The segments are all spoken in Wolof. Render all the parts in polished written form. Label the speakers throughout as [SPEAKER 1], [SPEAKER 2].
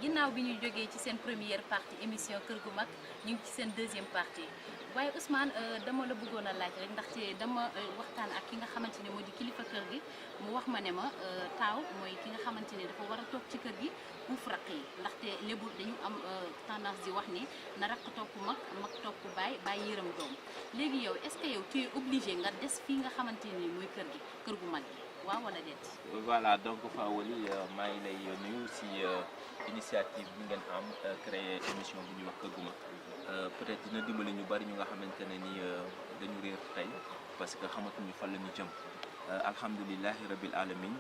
[SPEAKER 1] ginnaaw bi ñu jógee ci seen première partie émission Kër gu mag ñu ngi ci seen deuxième partie waaye Ousmane dama la bëggoon a laaj rek ndaxte dama waxtaan ak ki nga xamante ne moo di kilifa kër gi mu wax ma ne ma taaw mooy ki nga xamante ne dafa war a toog ci kër gi uuf rakk yi ndaxte lébu dañu am tendance di wax ni na rakk topp mag mag topp baay yërëm doom léegi yow est-ce que yow tu es obligé nga des fii nga xamante ni mooy kër gi kër gu mag gi waaw wala déet.
[SPEAKER 2] voilà donc Fawali maa ngi lay nuyu si initiative bi ngeen am créer émission bu ñuy wax Kër gu mag peut-être dina dimbali ñu bari ñu nga xamante ne ni dañu réer tey parce que xamatuñu fan la ñu jëm alhamdulilahi rabil alamin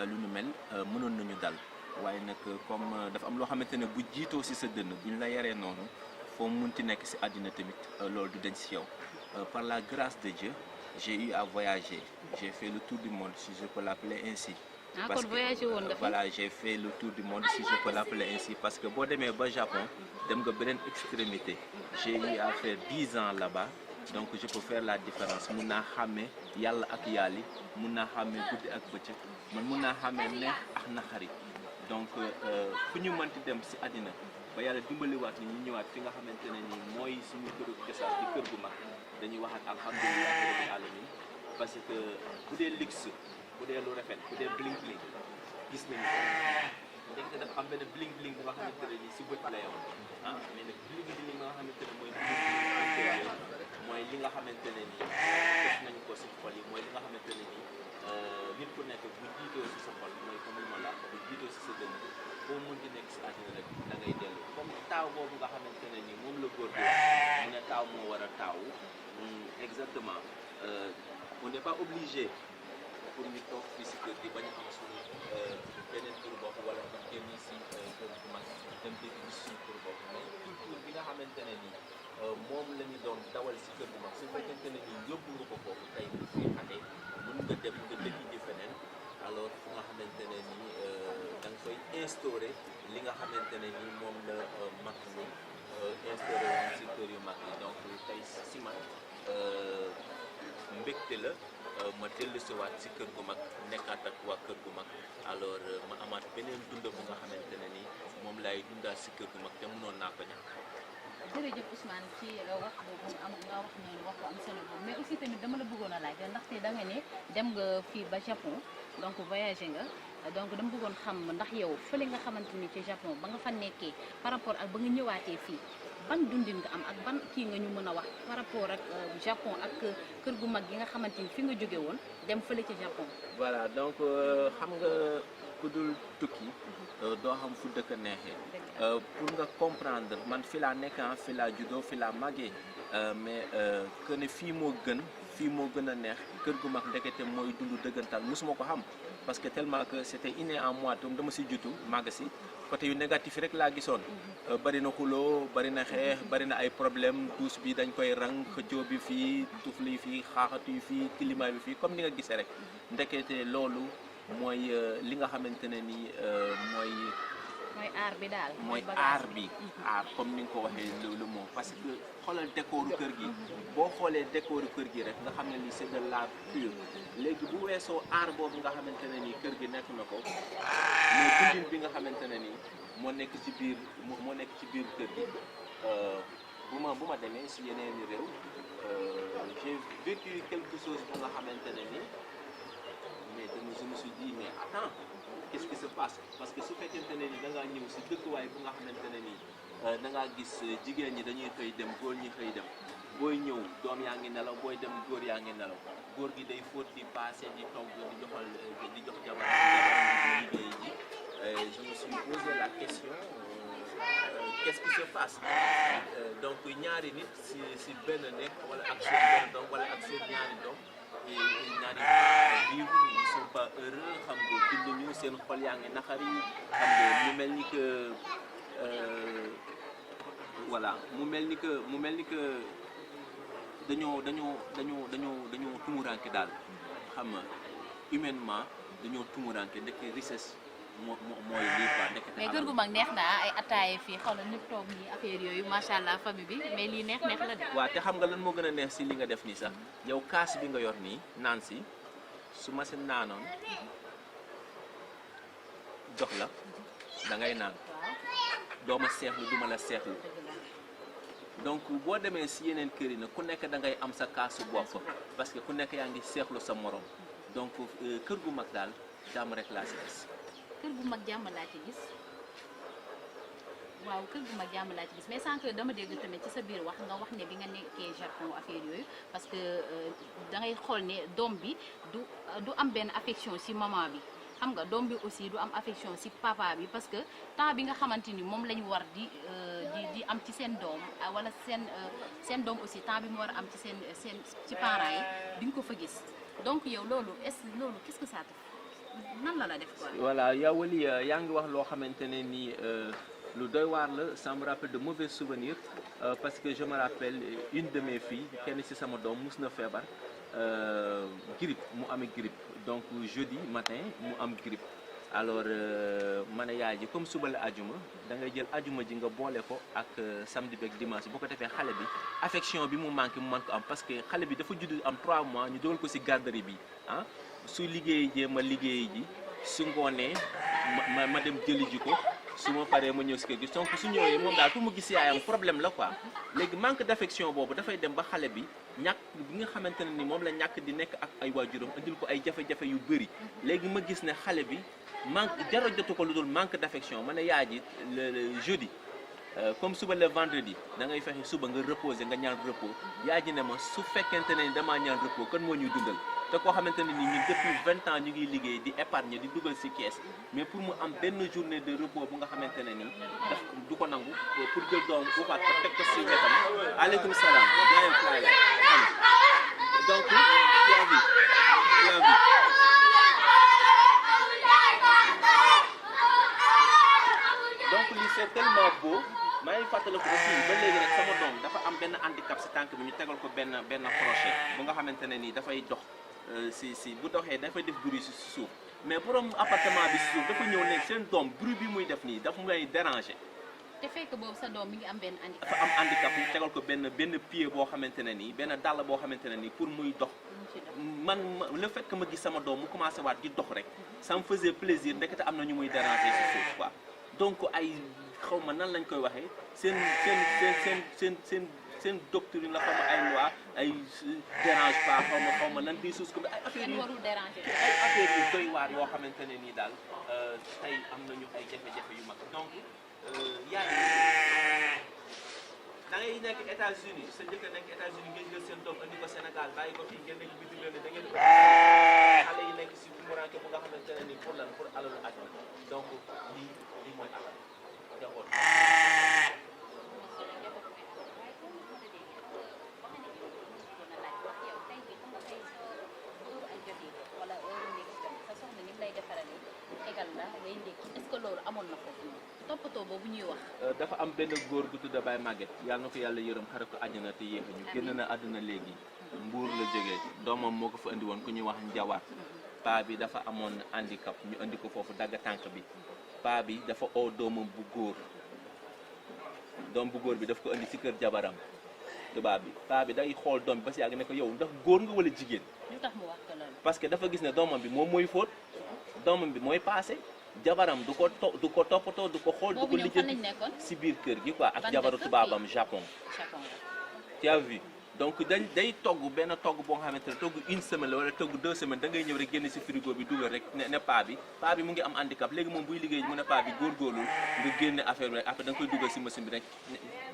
[SPEAKER 2] lu ñu mel mënoon nañu dal waaye nag comme dafa am loo xamante ne bu jiitoo si sa dënn buñ la yaree noonu foo munti nekk si àddina tamit loolu du dañ si yow par la grâce de Dieu. J'ai eu à voyager, j'ai fait le tour du monde si je peux l'appeler ainsi.
[SPEAKER 1] Parce que,
[SPEAKER 2] voilà, j'ai fait le tour du monde si je peux l'appeler ainsi parce que boo demee ba Japon dem nga beneen extrémité. J'ai eu à faire 10 ans là-bas donc je peux faire la différence mun naa xàmmee yàlla ak yàlli mun naa xàmmee guddi ak bëccëg man mun naa xàmmee neex ak naxari donc fu ñu mënti dem si àddina ba yàlla dimbaliwaat ni ñu ñëwaat fi nga xamante ne nii mooy suñu këru cosaan di kër gu mag dañuy wax ak alhamdulilah rabbil alamin parce que bu dee luxe bu dee lu rafet bu dee bling bling gis nañu ko ndekete dafa am benn bling bling bu nga xamante ne nii si bët la yow mais nag bling bling nga xamante ne mooy mooy li nga xamante ne nii def nañu ko si xol yi mooy li nga xamante ne nii nit ku nekk bu jiitoo si sa xol mooy comme li ma la bu jiitoo si sa dënn foo mën di nekk si àddina rek da ngay dellu comme taaw boobu nga xamante ne nii moom la góor gi mu ne taaw moo war a taaw exactement on n'est pas obligé pour ñu toog fii si kër gi bañ a am suñu beneen tur bopp wala ñu dem si kër bu mag dem dégg si suñu tur bopp mais culture bi nga xamante ne nii moom la ñu doon dawal si kër bu mag su fekkente ne nii yóbbu nga ko foofu tey bu fi atee mën nga dem nga dëkk ji feneen alors fu nga xamante ne nii da nga koy instauré li nga xamante ne nii moom la mag ñi instauré woon si kër yu mag yi donc tey si man mbégte la ma dellusiwaat si kër gu mag nekkaat ak waa kër gu mag alors ma amaat beneen dund bu nga xamante ne nii moom laay dundaat si kër gu mag te mënoon naa ko ñàkk.
[SPEAKER 1] jërëjëf Ousmane ci wax boobu nga wax noonu wax bu am solo boobu mais aussi tamit dama la bëggoon a laaj ndaxte da nga ne dem nga fii ba Japon donc voyagé nga donc dama bëggoon xam ndax yow fële nga xamante ni ci Japon ba nga fa nekkee par rapport ak ba nga ñëwaatee fii ban dundin nga am ak ban kii nga ñu mën a wax par rapport ak Japon ak kër gu mag gi nga xamante ni fi nga jóge woon dem fële ci Japon.
[SPEAKER 2] voilà donc xam nga ku dul tukki doo xam fu dëkk neexee pour nga comprendre man fi laa nekk fi laa juddoo fi laa màggee mais que ne fii moo gën a neex kër gu mag ndekete mooy dund dëggantaan mosuma ko xam parce que tellement que c'était inné en moi donc dama si jutu màgg si côté yu négatif rek laa gisoon bari na xuloo bari na xeex bari na ay problème douche bi dañ koy rang xëccoo bi fii tufli fii xaaxatu yi fii climat bi fii comme ni nga gisee rek ndekete loolu mooy li nga xamante ne ni mooy
[SPEAKER 1] aar bi daal
[SPEAKER 2] mooy aar bi aar comme ni nga ko waxee lu moom parce que xoolal décoru kër gi boo xoolee décoru kër gi rek nga xam ne ni c'est de l'art pur léegi bu weesoo aar boobu nga xamante ne nii kër gi nekk na ko mais dundin bi nga xamante ne nii moo nekk ci biir kër gi bu ma demee si yeneen i réew j'ai vécu quelque chose bu nga xamante ne nii mais je me suis dit mais attends qu'est-ce qui se passe parce que su fekkente ne ni da ngaa ñëw si dëkkuwaay bu nga xamante ne nii da ngaa gis jigéen ñi dañuy xëy dem góor ñi xëy dem booy ñëw doom yaa ngi nelaw booy dem góor yaa ngi nelaw góor gi day fóot di passé di togg di jox jabar liggéey ji je me suis posé la question qu'est-ce qui se passe donc ñaari nit si benn nekk wala ak seen benn doom wala ak seen ñaari doom ñaari vivre ils sont pas heureux xam nga binduñu seen xol yaa ngi naxari xam nga mu mel ni que voilà mu mel ni que dañoo tumuranke daal xam nga humainement dañoo tumuranke ndekk richesse mooy lii quoi ndekk
[SPEAKER 1] mais kër gu mag neex na ay attaaye fii xaw na ñëpp toog nii affaire yooyu macha allah famille bi mais lii neex la de.
[SPEAKER 2] waaw te xam nga lan moo gën a neex si li nga def nii sax yow kaas bi nga yor nii naan si su ma si naanoon jox la da ngay naan doo ma seexlu du ma la seexlu. donc boo demee si yeneen kër yi nag ku nekk da ngay am sa kaasu bopp parce que ku nekk yaa ngi seexlu sa morom donc kër gu mag daal jàmm rek laa si gis.
[SPEAKER 1] kër gu mag jàmm laa ci gis waaw kër gu mag jàmm laa ci gis mais sànq dama dégg tamit ci sa biir wax nga wax ne bi nga nekkee Japon affaire yooyu parce que da ngay xool ne doom bi du am benn affection ci maman bi. xam nga doom bi aussi du am affection ci papa bi parce que temps bi nga xamante ni moom lañu war di am ci seen doom wala seen doom aussi temps bi mu war a am ci seen ci parents yi di nga ko fa gis donc yow loolu loolu qu'est-ce que ça te fait nan la def quoi.
[SPEAKER 2] voilà yow Wally yaa ngi wax loo xamante ne nii lu doy waar la ça me rappelle de mauvais souvenirs parce que je me rappelle une de mes filles kenn ci sama doom mus na feebar grippe mu amee grippe donc jeudi matin mu am grippe alors ma ne yaay ji comme suba la ajuma da ngay jël ajuma ji nga boole ko ak samedi beeg dimanche bu ko defee xale bi affection bi mu manqué mu mën ko am parce que xale bi dafa judd am 3 mois ñu dogal ko ci garderie bi ah su liggéey jee ma liggéey ji su ngoonee ma dem jëli ji ko su ma paree ma ñëw ci kër gi donc su ñëwee moom daal pour mu gis yaayam problème la quoi léegi manque d'affection boobu dafay dem ba xale bi ñàkk bi nga xamante ne ni moom la ñàkk di nekk ak ay waajuram indil ko ay jafe-jafe yu bëri léegi ma gis ne xale bi manque dara jotu ko lu dul manque d'affection ma ne yaay ji le jeudi comme suba le vendredi da ngay fexe suba nga reposer nga ñaan repos yaay ji ne ma su fekkente ne damaa ñaan repos kan moo ñuy dundal te koo xamante ne ni ñun depuis 20 ans ñu ngi liggéey di épargne di dugal ci caisse mais pour mu am benn journée de repos bu nga xamante ne ni daf du ko nangu pour jël doom bu faat ko teg ko ci wetam aleykum salaam jaayam flaala donc yaa ngi donc lii c'est tellement beau maa ngi fàttaliku aussi ba léegi rek sama doom dafa am benn handicap ci tànk bi ñu tegal ko benn crochet bu nga xamante ne nii dafay dox si bu doxee dafay def bruit ci suuf mais borom appartement bi ci suuf dafa ñëw nekk seen doom bruit bi muy def nii dafa may déranger.
[SPEAKER 1] te fekk boobu sa doom mi ngi am benn handicap.
[SPEAKER 2] dafa am handicap ñu tegal ko benn pied boo xamante ne nii benn dàll boo xamante ne nii pour muy dox. man le fait que ma gis sama doom mu commencé waat di dox rek ça me faisait plaisir ndekete am na ñu muy déranger ci suuf quoi donc ay xaw ma nan lañ koy waxee seen doctrine la xaw ma ay loi ay dérange pas xaw ma lan di suus ko ay affaire yu
[SPEAKER 1] warul déranger
[SPEAKER 2] ay affaire yu doy waar yoo xamante ne nii daal tey am nañu ay jafe-jafe yu mag donc yaay da ngay nekk États-Unis sa njëkk a nekk États-Unis ngeen jël seen doom andi ko Sénégal bàyyi ko fii ngeen nekk bitim réew da ngeen xale yi nekk si tumuranke bu nga xamante ne nii pour lan pour alalu àdduna donc lii mooy alal jaboot
[SPEAKER 1] est-ce que loolu amoon na foofu toppatoo boobu ñuy wax.
[SPEAKER 2] dafa am benn góor gu tudd Baye Maguette yàlla na ko yàlla yërëm xare ko àjjana te yéex ñu génn na àdduna léegi mbuur la jógee doomam moo ko fa indi woon ku ñuy wax njawaat paa bi dafa amoon handicap ñu indi ko foofu dagg tànk bi paa bi dafa oo doomam bu góor doom bu góor bi daf ko indi ci kër jabaram tubaab bi paa bi day xool doom bi ba si yàgg ne ko yow ndax góor nga wala jigéen.
[SPEAKER 1] lu tax mu wax ko loolu.
[SPEAKER 2] parce que dafa gis ne doomam bi moom mooy fóot doomam bi mooy paase jabaram du ko toppatoo du ko xool du ko lijjanti si biir kër gi quoi ak jabaru tubaabam Japon tu as vu donc day togg benn togg boo nga xamante ne togg une semaine la wala togg 2 semaines da ngay ñëw rek génn si frigo bi dugal rek ne paa bi mu ngi am handicap léegi moom buy liggéey mu ne paa bi góorgóorlu nga génne affaire bi rek après da nga koy dugal si machine bi rek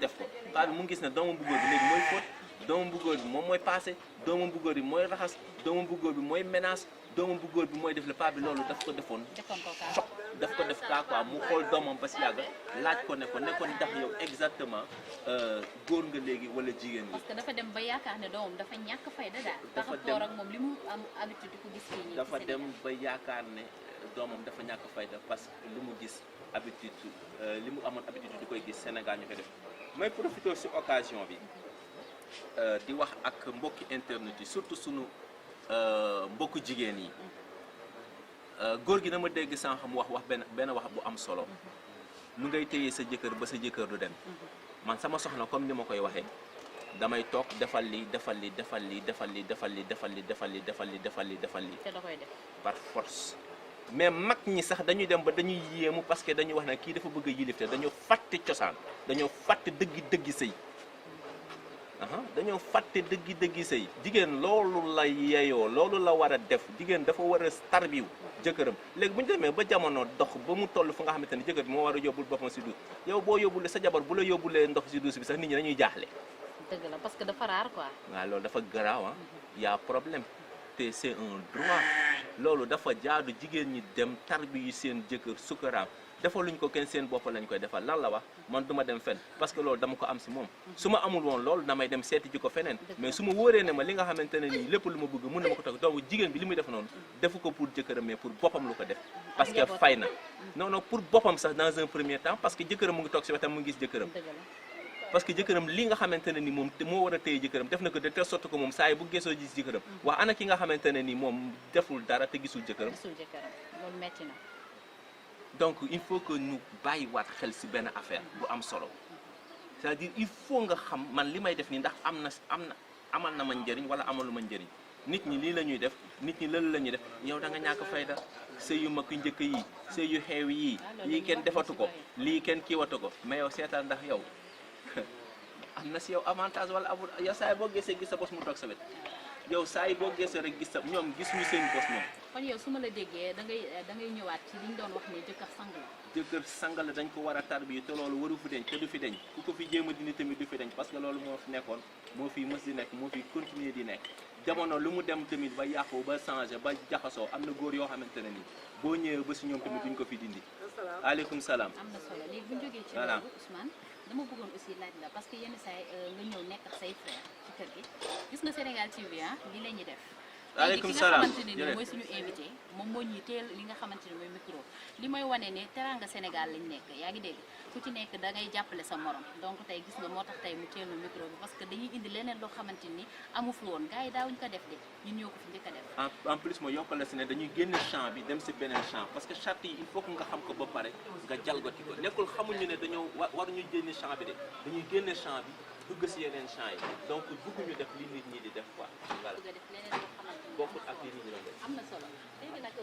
[SPEAKER 2] def ko paa bi mu ngi gis ne doomam bu góor bi léegi mooy fóot doomam bu góor bi moom mooy paase doomam bu góor bi mooy raxas doomam bu góor bi mooy ménage doomam bu góor bi mooy def le paa bi loolu daf ko defoon choc daf ko def kaa quoi mu xool doomam ba si yàgg laaj ko ne ko ndax yow exactement góor nga léegi wala jigéen nga.
[SPEAKER 1] parce que dafa dem ba yaakaar ne doomam dafa ñàkk fayda daal.
[SPEAKER 2] dafa dem
[SPEAKER 1] par rapport ak moom li mu am habitude di ko gis fii
[SPEAKER 2] dafa dem ba yaakaar ne doomam dafa ñàkk fayda parce que li mu gis habitude li mu amoon habitude di koy gis Sénégal ñu koy def may profité si occasion bi di wax ak mbokki internet yi surtout sunu mbokku jigéen yi. góor gi dama dégg sànq mu wax benn wax bu am solo nu ngay téye sa jëkkër ba sa jëkkër du dem man sama soxna comme ni ma koy waxee damay toog defal li te da koy def par force mais mag ñi sax dañuy dem ba dañuy yéemu parce que dañuy wax ne kii dafa bëgg a yilif te dañoo fàtte cosaan dañoo fàtte dëggi sëy dañoo fàtte dëggi sëy jigéen loolu la yeyoo loolu la war a def jigéen dafa war a tarbiw jëkkëram léegi bu ñu demee ba jamono dox ba mu toll fu nga xamante ne jëkkër bi moo war a yóbbul boppam si duus yow boo yóbbulee sa jabar bu la yóbbulee ndox si duus bi sax nit ñi dañuy jaaxle.
[SPEAKER 1] dëgg la parce que dafa rare quoi.
[SPEAKER 2] waaw loolu dafa garaaw y a problème te c'est un droit loolu dafa jaadu jigéen ñi dem tarbiyu seen jëkkër sukkaraam defaluñ ko kenn seen bopp lañ koy defal lan la wax man duma dem fenn parce que loolu dama ko am si moom su ma amul woon loolu damay dem seeti ji ko feneen mais su ma wóoree ne ma li nga xamante ne nii lépp lu ma bëgg mun na ma ko toog donc jigéen bi li muy def noonu defu ko pour jëkkëram mais pour boppam lu ko def parce que fay na non pour boppam sax dans un premier temps parce que jëkkëram mu ngi toog si wetam mu ngi gis jëkkëram parce que jëkkëram li nga xamante ne ni moom moo war a téye jëkkëram def na ko de telle sorte que moom saa yi bu gisoo gis jëkkëram wax ana ki nga xamante ne ni moom deful dara te gisul jëkkëram
[SPEAKER 1] loolu metti na.
[SPEAKER 2] donc il faut que ñu bàyyiwaat xel ci benn affaire bu am solo c'est-à-dire il faut nga xam man li may def nii ndax amal na ma njëriñ wala amalu ma njëriñ nit ñi lii la ñuy def nit ñi lëlu la ñuy def yow da nga ñàkk fayda sëy yu mag yu njëkk yi sëy yu xeew yii lii kenn defatu ko lii kenn kiiwatu ko mais yow seetaan ndax yow am na ci yow avantage wala amul yow saa yi boo gisee gis sa bos mu toog sa wet yow saa yi boo gisee rek gis sa ñoom gis ñu seen bos moom.
[SPEAKER 1] kon yow su ma la déggee da ngay ñëwaat ci li ñu doon wax ne jëkkër sang la.
[SPEAKER 2] jëkkër sang la dañ ko war a tarbiyu te loolu waru fi deñ te du fi deñ ku ko fi jéem a dindi tamit du fi deñ parce que loolu moo fi nekkoon moo fi mës di nekk moo fi continuer di nekk jamono lu mu dem tamit ba yàqu ba changé ba jaxasoo am na góor yoo xamante ne ni boo ñëwee ba si ñoom tamit duñ ko fi dindi. aleykum salaam.
[SPEAKER 1] am na solo léegi bu ñu jógee ci loolu Ousmane dama bëggoon aussi laaj la parce que yenn saa nga ñëw nekk ak say frère ci kër gi gis nga Sénégal TV li la ñuy def.
[SPEAKER 2] aleykum salaam
[SPEAKER 1] léegi ki nga xamante ne nii mooy suñu invité moom moo ñuy teel li nga xamante ne mooy micro li mooy wane ne teranga Sénégal lañ nekk yaa ngi dégg ku ci nekk da ngay jàppale sa morom donc tey gis nga moo tax tey mu teel na micro bi parce que dañuy indi leneen loo xamante ni amu fi woon gars yi daawuñ ko def de ñun ñoo ko fi njëkk a def.
[SPEAKER 2] en plus ma yokkal la si ne dañuy génne champ bi dem si beneen champ parce que charte yi il faut que nga xam ko ba pare nga jalgati ko nekkul xamuñu ne dañoo waruñu génne champ bi de dañuy génne champ bi dugg si yeneen champ yi donc bëgguñu def li nit ñi di def quoi. voilà bokkut ak li nit ñi doon def.
[SPEAKER 1] am na solo léegi nag